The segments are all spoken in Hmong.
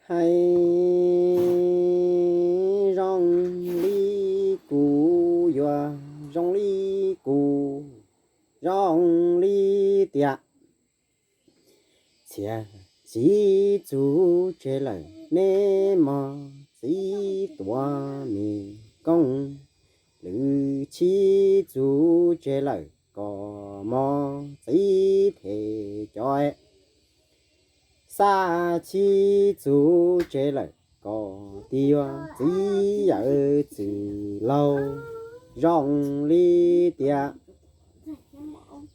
Hais zoo li kuv yuav zoo li kuv, zoo li tias txhiaj txiv txuv tseg lawm neb mog txiv tuav me koob, lwm txhiaj txiv txuv tseg lawm kom mog txiv them cov, xaj txhiaj txiv txuv tseg lawm kom tig yuav txiv yawm txwm laug, zoo li tias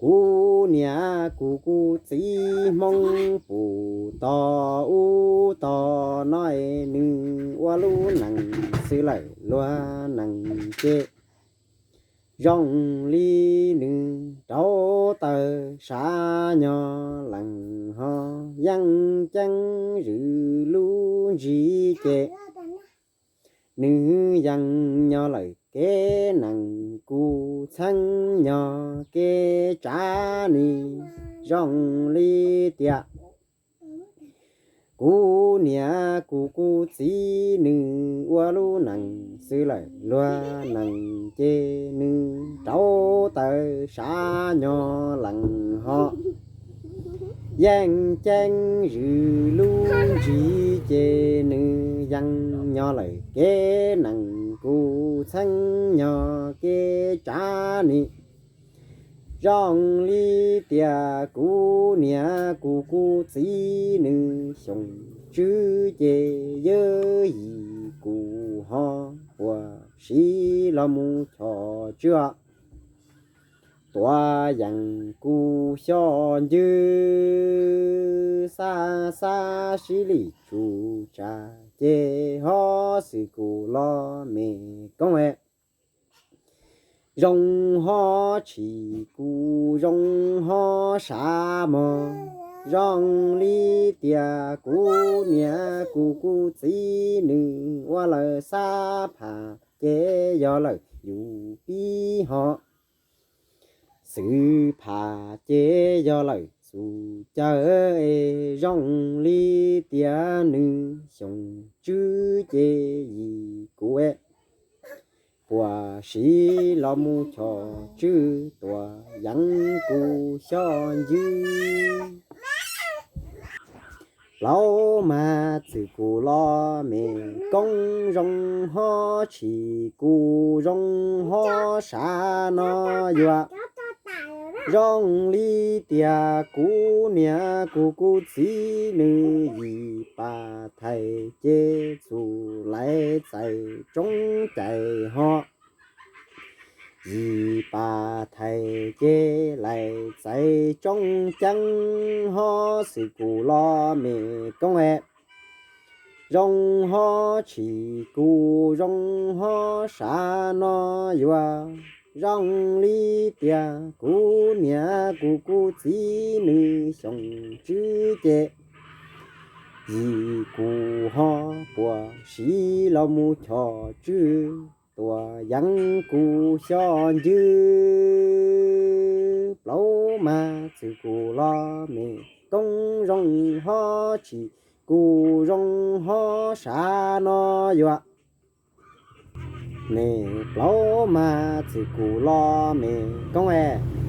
kuv niam kuv kuv txiv Hmoob puv tog ub tog no es nws ua lub neej xwb lawm luag neej ces zoo li nws rauv taws sav nyo lees ho yeej ceeb zwm lub ntsis ces nws yeej nyo lawm kev nees kuv txheeb nyo kev tsav ni, zoo li tias kuv niam kuv kuv txiv nws ua lub neej xwb lawm luag neej ces nws rauv taws sav nyo lees ho yeej ceeb zwm lub ntsis ces nws yeej nyo lawm kev nees kuv txheeb nyo kev tsav ni, zoo li tias kuv niam kuv kuv txiv nws xyoo tswb ces yawm yim kuv ho puas siv los mus chom tswb os. Tuam yeej kuv xyov ncw xab xab sib lim tsum tsam ces ho xwm kuv los me koob, zoo ho tsim kuv zoo ho sav mog, zoo li tias kuv niam kuv kuv txiv nws ua lawm xab pham ces yog lawm yus pib ho xwm pham ces yog lawm txuj cawv es zoo li tias nws xyoo tswb ces yim kuv puas siv los mus chom tswb tuam yeej kuv xyov ncw plaub mas txwm kuv los me koob zoo ho tsim kuv zoo ho sav no yuav zoo li tias kuv niam kuv kuv txiv nws yim pas thais ces txuj lais txais tsoob cais ho yim pas thais ces lais txais tsoob ceeb ho xwm kuv los me koob zoo ho tsim kuv zoo ho sav no yuav zoo li tias kuv niam kuv kuv txiv nws xyoo tswb ces yim kuv ho puas siv los mus chom tswb tuam yeej kuv xyov ncw plaub mas txwm kuv los me koob zoo ho tsim kuv zoo ho sav no yuav me plaub mas txwm kuv los me koob